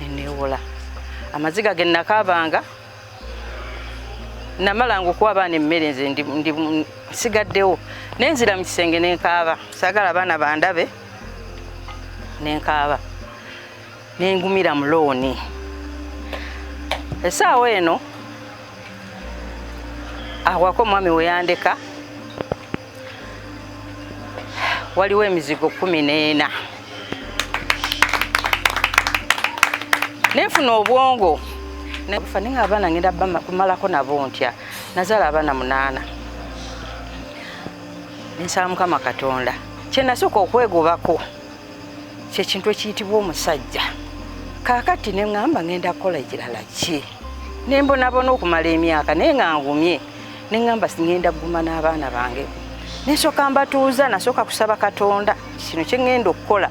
Neneewola amaziga ge nakaabanga, namalanga okuwa abaana emmere, nze ndi nsigaddewo, nenzira mu kisenge nenkaaba, saagala abaana bandabe, nenkaaba, nengumira mu looni. Essaawa eno awako omwami we yandeka waliwo emizigo 14. Nenfuna obwongo naye nga abaana ngenda kumalako nabo ntya? Nazaala abaana 8. Nensaba Mukama Katonda, kyenasooka okwegobako kyekintu ekiyitibwa omusajja. Kaakati ne ŋŋamba ŋŋenda kukola ekirala ki? Ne mbonabona okumala emyaka, naye nga ngumye. Ne ŋŋamba ŋŋenda kuguma n'abaana bange. Nensooka mbatuuza, nasooka kusaba Katonda, kino kye ŋŋenda okukola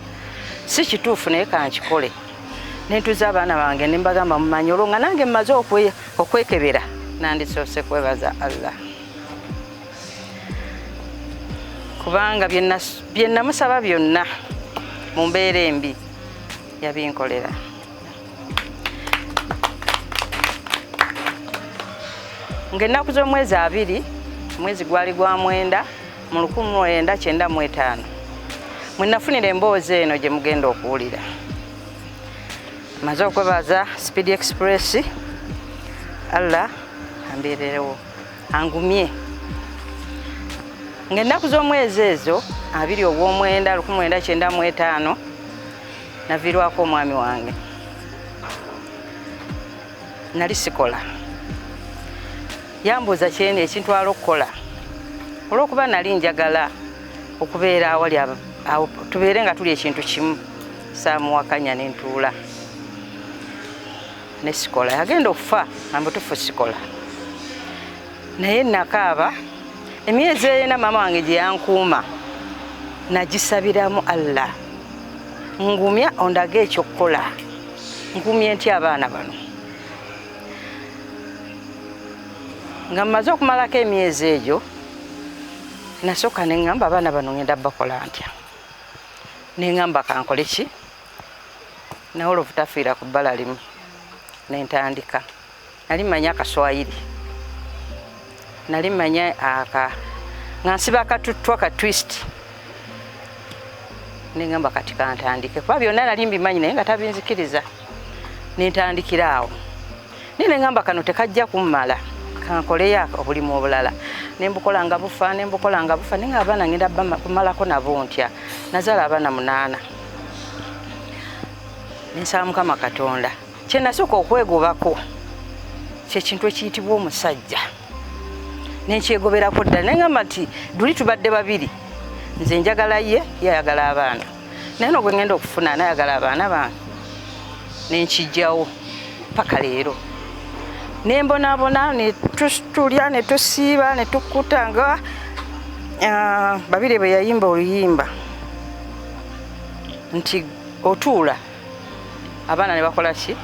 si kituufu, naye kankikole. Ne ntuuza abaana bange ne mbagamba, mumanyi olwo nga nange mmaze okwekebera, nandisoose kwebaza Allah, kubanga bye namusaba byonna mu mbeera embi yabinkolera. Ng'ennaku z'omwezi 2, omwezi gwali gwa 9 mu 1995, mwe nafunira emboozi eno gye mugenda okuwulira. Maze okwebaza Speed Express, Allah ambeererewo angumye. Ng'ennaku z'omwezi ezo 2 ogw'omwenda 1995, naviirwako omwami wange. Nali sikola, yambuuza kyeni ekintwala okukola. Olw'okuba nali njagala okubeera awali awo, tubeere nga tuli ekintu kimu, saamuwakanya, nentuula ne sikola. Yagenda okufa nga mbutuufu sikola, naye nakaaba emyezi ena maama wange gye yankuuma, nagisabiramu Allah, ngumya ondage ekyokukola, nkumye ntya abaana bano. Nga mmaze okumalako emyezi egyo, nasooka ne ŋŋamba abaana bano ŋŋenda bakola ntya? Ne ŋŋamba kankole ki? Naye olwo butafiira ku bbala limu, ne ntandika. Nali mmanyi akaswayiri, nali mmanyi aka nga nsiba akatuttwa ka twist. Ne ŋŋamba kati kantandike, kuba byonna nali mbimanyi naye nga tabinzikiriza. Ne ntandikira awo, naye ne ŋŋamba kano tekajja kummala, kankoleyo obulimu obulala. Ne mbukola nga bufa, ne mbukola nga bufa, naye nga abaana ŋŋenda kumalako nabo ntya? Nazaala abaana 8. Nensaba Mukama Katonda, kye nasooka okwegobako kyekintu ekiyitibwa omusajja, nenkyegoberako ddala. Ne ŋŋamba nti duli tubadde babiri, nze njagala ye, ye ayagala abaana, naye no gwe ŋŋenda okufuna anayagala abaana bange. Nenkijjawo paka leero, nembonabona, ne tulya ne tusiiba ne tukkuta nga Babire bwe yayimba oluyimba nti otuula abaana ne bakola ki,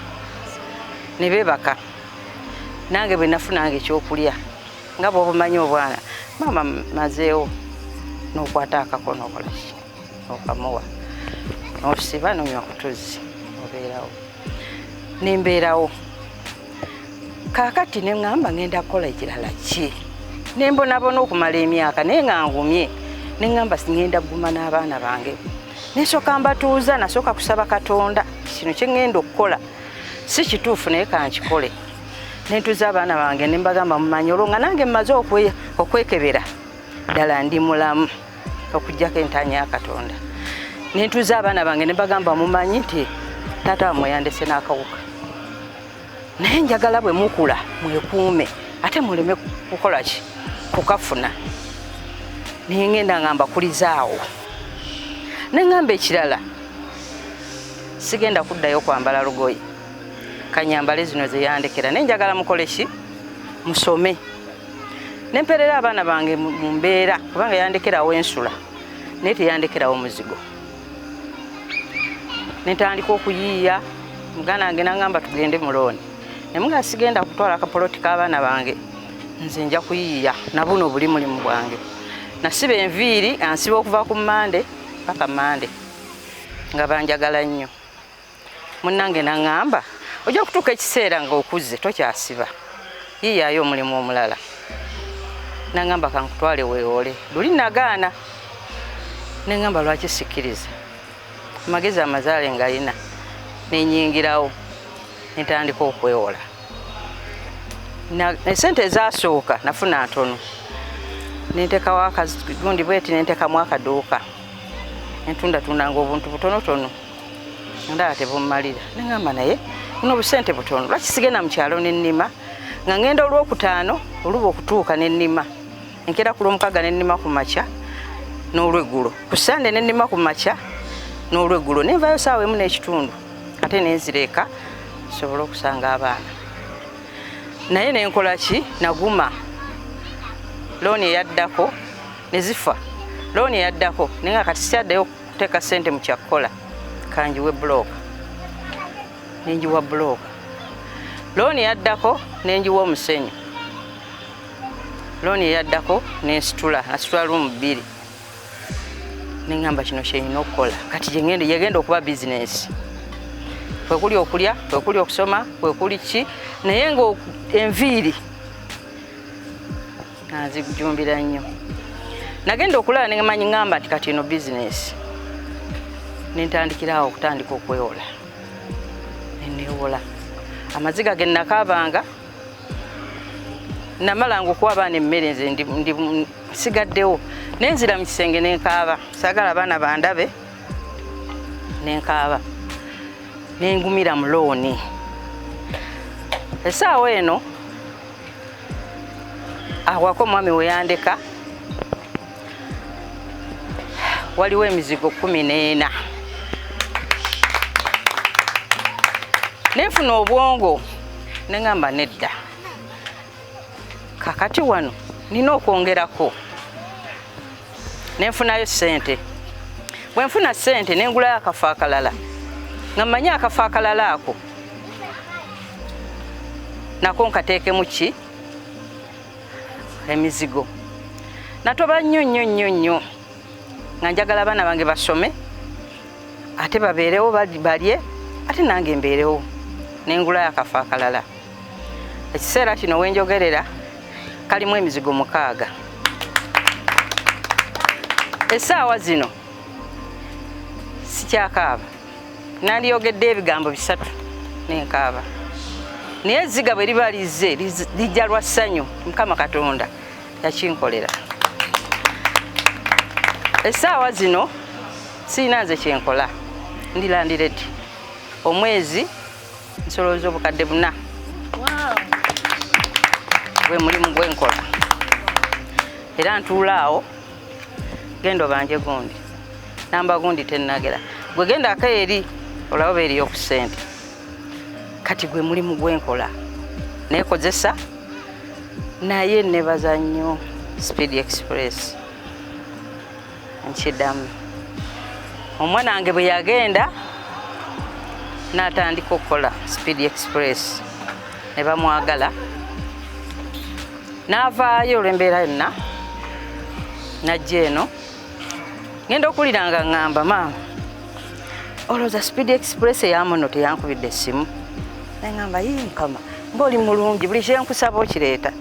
ne beebaka. Nange bwe nafunanga ekyokulya, nga bw'obumanyi obwana, maama mazeewo, n'okwata akako n'okola ki, okamuwa, n'osiba n'onywa ku tuzzi, obeerawo. Nembeerawo. Kaakati ne ŋŋamba ŋŋenda kukola ekirala ki? Ne mbonabona okumala emyaka, naye nga ngumye. Ne ŋŋamba ŋŋenda kuguma n'abaana bange. Nensooka mbatuuza, nasooka kusaba Katonda, kino kye ŋŋenda okukola si kituufu, naye kankikole. Nentuuza abaana bange ne mbagamba, mumanyi olwo nga nange mmaze okwekebera ddala ndi mulamu okuggyako entaanya ya Katonda. Nentuuza abaana bange ne mbagamba, mumanyi nti taata wammwe yandese n'akawuka, naye njagala bwe mukula mwekuume ate muleme kukola ki, kukafuna. Naye ngenda nga mbakulizaawo. Ne ŋŋamba ekirala, sigenda kuddayo kwambala lugoye, kanyambale zino ze yandekera, naye njagala mukole ki, musome. Ne mpeerera abaana bange mu mbeera, kubanga yandekerawo ensula naye teyandekerawo muzigo. Ne ntandika okuyiiya. Muganda wange nangamba tugende mu looni, ne mugamba sigenda kutwala akapoloti k'abaana bange, nze nja kuyiiya nabuno buli mulimu bwange. Nasiba enviiri, ansiba okuva ku Mande paka Mande, nga banjagala nnyo. Munnange naŋŋamba, ojja kutuuka ekiseera ng'okuzze tokyasiba, yiiyaayo omulimu omulala. Naŋŋamba kankutwale weewole. Luli nagaana, ne ŋŋamba lwaki sikkiriza, amagezi amazaale ngalina, ne nnyingirawo ne ntandika okwewola. Esente ezasooka nafuna ntono, nentekawo akagundi bweti, nentekamu akaduuka, ntundatundanga obuntu butonotono, ndaba tebummalira. Neŋamba naye buno obusente butono, lwaki sigenda mu kyalo nennima? Nga ŋŋenda olwokutaano oluba okutuuka nennima, enkeera ku lwomukaaga nennima ku makya n'olweggulo, ku Sande nennima ku makya n'olweggulo, nenvayo saawa 1:30, ate nenzira eka nsobole okusanga abaana. Naye nenkola ki? Naguma. Looni eyaddako ne zifa, looni eyaddako, naye nga kati sikyaddayo kuteeka ssente mu kyakkola, kanjiwe bulooka. Nenjiwa bulooka. Looni eyaddako nenjiwa omusenyu. Looni eyaddako nensitula, nasitula luumu 2. Neŋŋamba kino kyerina okukola kati, yegenda okuba bizinesi, kwekuli okulya, kwekuli okusoma, kwekuli ki. Naye nga enviiri nzijumbira nnyo. Nagenda okulaba nemanyi, ŋŋamba nti kati eno bizinesi, nentandikirawo okutandika okwewola, neneewola. Amaziga ge nakaabanga, namalanga okuwa abaana emmere, nze ndi nsigaddewo, nenzira mu kisenge nenkaaba, saagala abaana bandabe, nenkaaba, nengumira mu looni. Essaawa eno awako omwami we yandeka waliwo emizigo 14. Nenfuna obwongo, neŋŋamba nedda, kakati wano nina okwongerako. Nenfunayo ssente. Bwe nfuna ssente, nengulayo akafo akalala, nga mmanyi akafo akalala ako nako nkateekemu ki? Emizigo. Natoba nnyo nnyo nnyo nnyo, nga njagala abaana bange basome, ate babeerewo balye, ate nange mbeerewo. Nengulayo akafo akalala. Ekiseera kino wenjogerera kalimu emizigo 6. Essaawa zino sikyakaaba. Nandiyogedde ebigambo bisatu nenkaaba, naye ezziga bwe liba lizze, lijja lwa ssanyu. Mukama Katonda yakinkolera. Essaawa zino sirina nze kyenkola, ndi landlady. Omwezi nsolooza 4000, gwe mulimu gwenkola. Era ntuula awo, genda obanje gundi, namba gundi tennagera, gwe gendako eri olaba oba eriyo ku ssente. Kati gwe mulimu gwenkola nekozesa. Naye nebaza nnyo Speed Express. Nkiddamu, omwana wange bwe yagenda n'atandika okukola Speed Express ne bamwagala, n'avaayo olw'embeera yonna najja eno. Ngenda okuwulira nga ŋŋamba, "Maama, olowooza Speed Express eyamuno teyankubidde essimu?" Neŋŋamba, "Yi Mukama, ng'oli mulungi, buli kyenkusaba okireeta."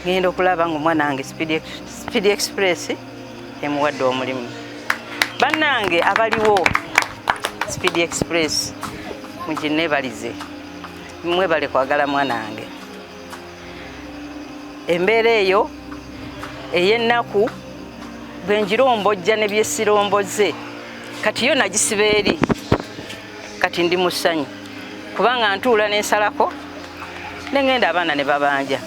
Ngenda okulaba nga omwana wange Speed Express emuwadde omulimu. Bannange abaliwo, Speed Express muginebalize, mwebale kwagala mwana wange. Embeera eyo ey'ennaku bwe ngirombojja ne byesiromboze, kati yo nagisiba eri. Kati ndi mu ssanyu kubanga ntuula nensalako nengenda, abaana ne babanja.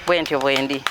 Bwe ntyo bwe ndi.